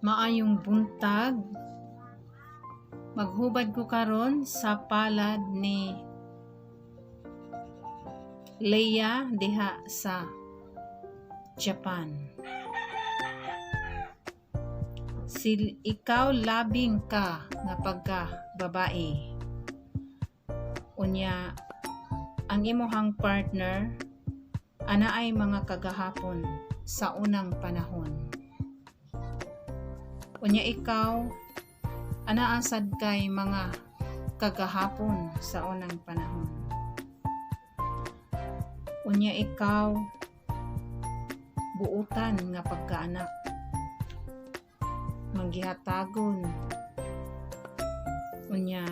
Maayong buntag. Maghubad ko karon sa palad ni Leia diha sa Japan. Si ikaw, labing ka nga pagka babae. Unya ang imuhang partner ana ay mga kagahapon sa unang panahon. Unya ikaw, anaa sad kay mga kagahapon sa unang panahon. Unya ikaw, buutan nga pagkaanak. Manggihatagon. Unya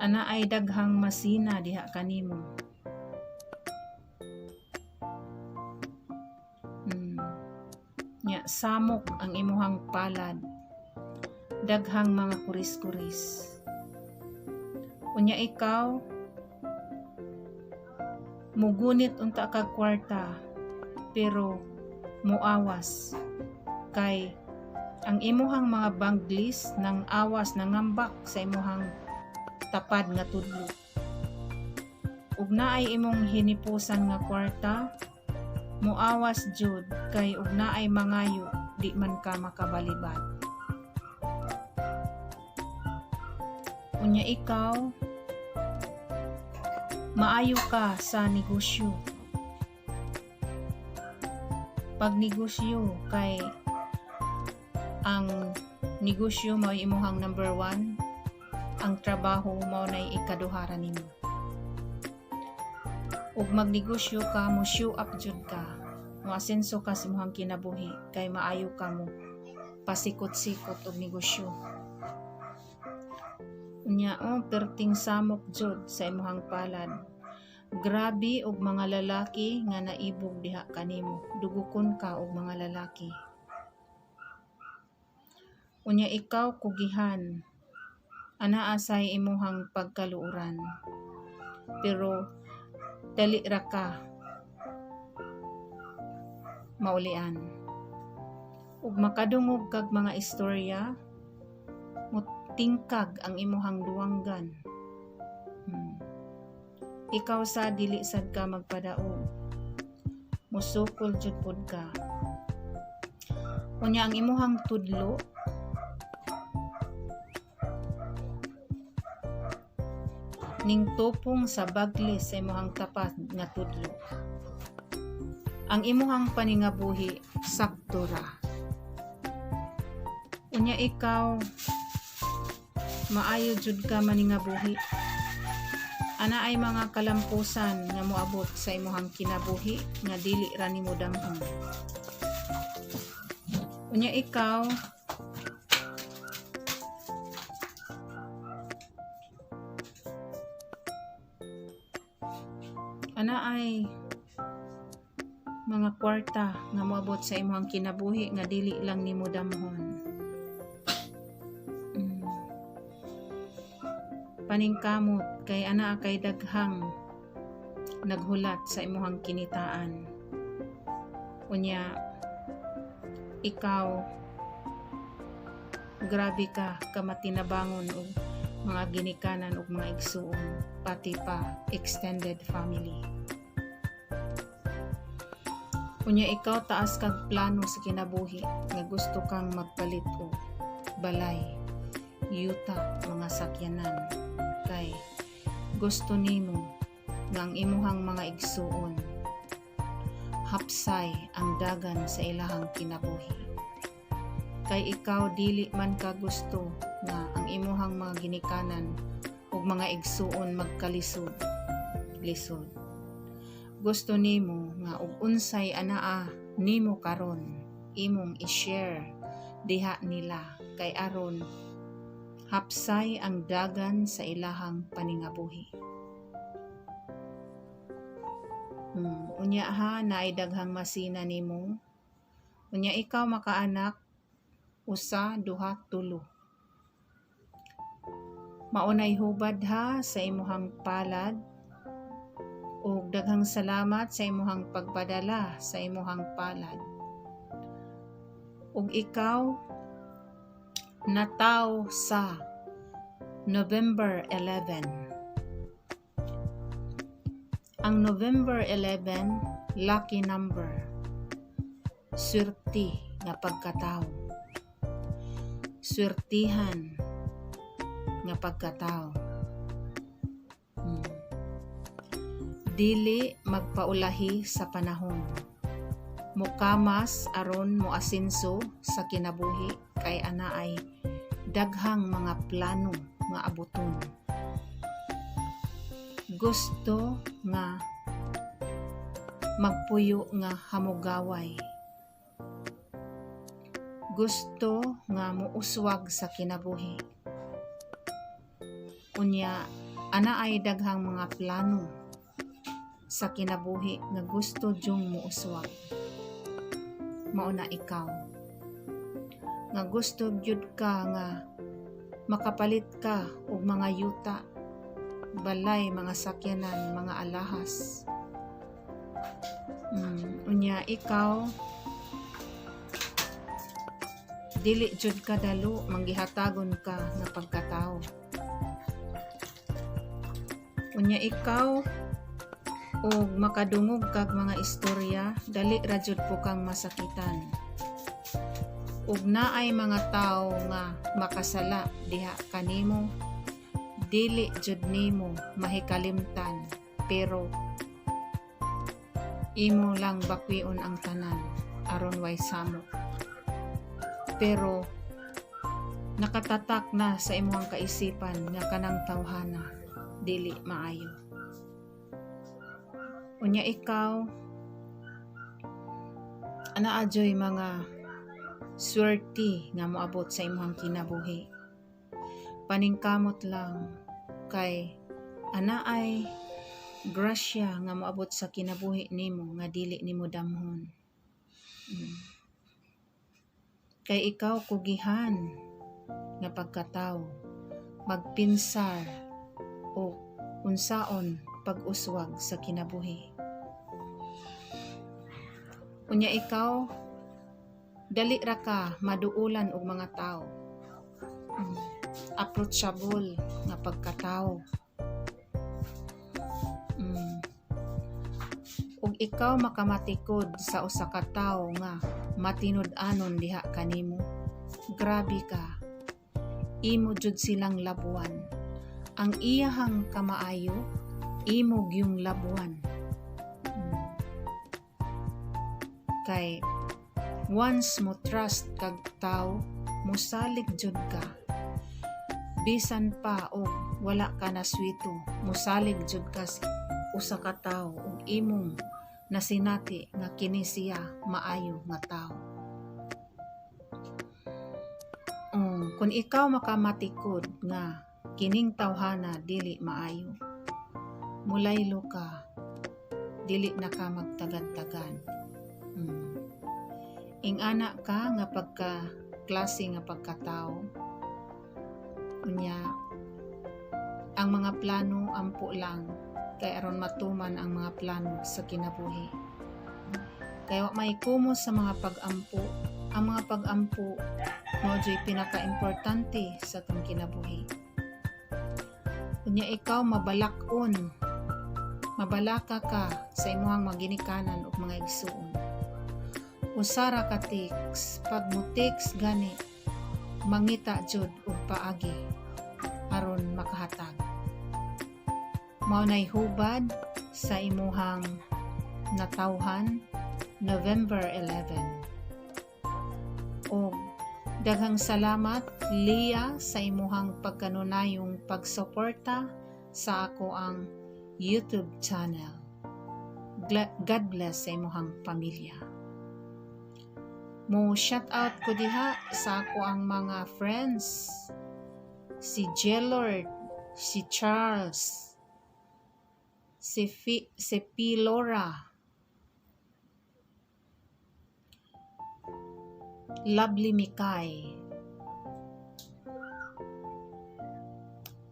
ana ay daghang masina diha kanimo. Nya samok ang imuhang palad. Daghang mga kuris-kuris. Unya ikaw, mugunit unta kag kwarta, pero muawas kay ang imuhang mga banglis nang awas nangambak sa imuhang tapad nga tudlo. Ug naay imong hinipusan nga kwarta, muawas jud kay ug naay mangayo, di man ka makabalibad. Unya ikaw, maayo ka sa negosyo. Pag negosyo, kay ang negosyo mao imuhang number one, ang trabaho mao nay ikaduhara nimo. Ug magnegosyo ka, mo show up jud ka, moasenso ka sa imong kinabuhi kay maayo ka mo pasikot-sikot og negosyo. Unya oh, perting samok jud sa imuhang palad. Grabe og mga lalaki nga naibog diha kanimo. Dugukon ka og mga lalaki. Unya ikaw, kugihan. Anaa say imuhang pagkaluoran. Pero dali ra ka maulian. Ug makadungog kag mga istorya, mutingkag ang imuhang duwanggan. Ikaw sa dili sad ka magpadaog. Musukol jud pud ka. Unya ang imuhang tudlo ning tupong sa baglis sa imuhang tapat nga tudlo. Ang imuhang paningabuhi sakto ra. Unya ikaw, maayo jud ka maningabuhi. Ana ay mga kalampusan nga moabot sa imuhang kinabuhi nga dili ra nimo damhon. Unya ikaw, ana ay mga kwarta nga moabot sa imuhang kinabuhi nga dili lang nimo damhon. Paningkamot kay ana kay daghang naghulat sa imuhang kinitaan. Unya ikaw, grabe ka kamatinabangon og mga ginikanan ug mga igsuon, pati pa extended family. Unya ikaw, taas kag plano sa kinabuhi nga gusto kang magpalit og balay, yuta, mga sakyanan kay gusto nimo nga ang imuhang mga igsuon hapsay ang dagan sa ilahang kinabuhi. Kay ikaw, dili man ka gusto nga ang imuhang mga ginikanan ug mga igsuon magkalisod lisod. Gusto nimo nga og unsay anaa nimo karon, imong i-share diha nila kay aron hapsay ang dagan sa ilahang paningabuhi. Unya ha, naay daghang masina nimo. Unya ikaw, makaanak usa, duha, tulo. Maunay hubad ha sa imuhang palad ug daghang salamat sa imuhang pagpadala sa imuhang palad. Ug ikaw nataw sa November 11. Ang November 11, lucky number. Swerte nga pagkatao. Swertihan nga pagkatao. Dili magpaulahi sa panahon. Mukamas aron moasenso sa kinabuhi kay anaay daghang mga plano nga abuton. Gusto nga magpuyo nga hamugaway. Gusto nga muuswag sa kinabuhi. Unya anaay daghang mga plano sa kinabuhi nga gusto jung muuswag. Mao na ikaw. Nga gusto gyud ka nga makapalit ka og mga yuta, balay, mga sakyanan, mga alahas. Unya ikaw dili jud ka dalo, manggihatagon ka nga pagkatao. Unya ikaw og makadungog kag mga istorya, dali ra jud po kang masakitan. Ug naay mga tawo nga makasala diha kanimo, dili jud nimo mahikalimtan, pero imo lang bakwion ang tanan aron way samok. Pero nakatatak na sa imong kaisipan nga kanang tawhana dili maayo. Unya ikaw anaa joy mga swerte nga moabot sa imong kinabuhi. Paningkamot lang kay anaay grasya nga moabot sa kinabuhi nimo nga dili nimo damhon. Kay ikaw kugihan nga pagkatawo, magpinsar o unsaon pag-uswag sa kinabuhi. Unya ikaw dali ra ka maduulan og mga tao. Approachable nga pagkatao. Ug ikaw makamatikod sa usa ka tawo nga matinud-anon diha kanimo. Grabe ka. Imo jud silang labuan. Ang iyahang kamaayo, imo gyung labuan. Kay once mo trust kag tawo, mosalig jud ka. Bisan pa og wala ka naswito, mosalig jud ka sa usa ka tawo ug imong nasinati nga kini siya maayo nga tawo. Oh, kung ikaw makamatikod nga kining tawhana dili maayo, mulaylo ka, dili na ka magtagad-tagad. Ingana ka nga pagka klase nga pagkatao. Unya ang mga plano, ampo lang kay aron matuman ang mga plano sa kinabuhi. Kay wa may kumos sa mga pag-ampo. Ang mga pag-ampo mao juy pinaka-importante sa atong kinabuhi. Unya ikaw mabalak-on, mabalaka ka sa imong mga ginikanan ug mga igsuon. Usa ra ka text, pag mo text gani, mangita jud og paagi aron makahatag. Mao nay hubad sa imuhang natawhan November 11. Og daghang salamat, Leah, sa imuhang pagkanunayong pagsuporta sa ako ang YouTube channel. God bless sa imuhang pamilya. Mo shout out ko diha sa ako ang mga friends. Si Jelord, si Charles, si P. Laura, Lovely Mikay,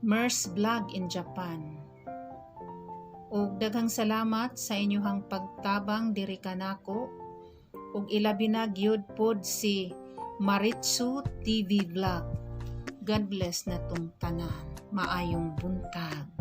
Merce Vlog in Japan. Ug daghang salamat sa inyuhang pagtabang diri kanako, ug ilabi na gyud pod si Maritsu TV Vlog. God bless natong tanan. Maayong buntag.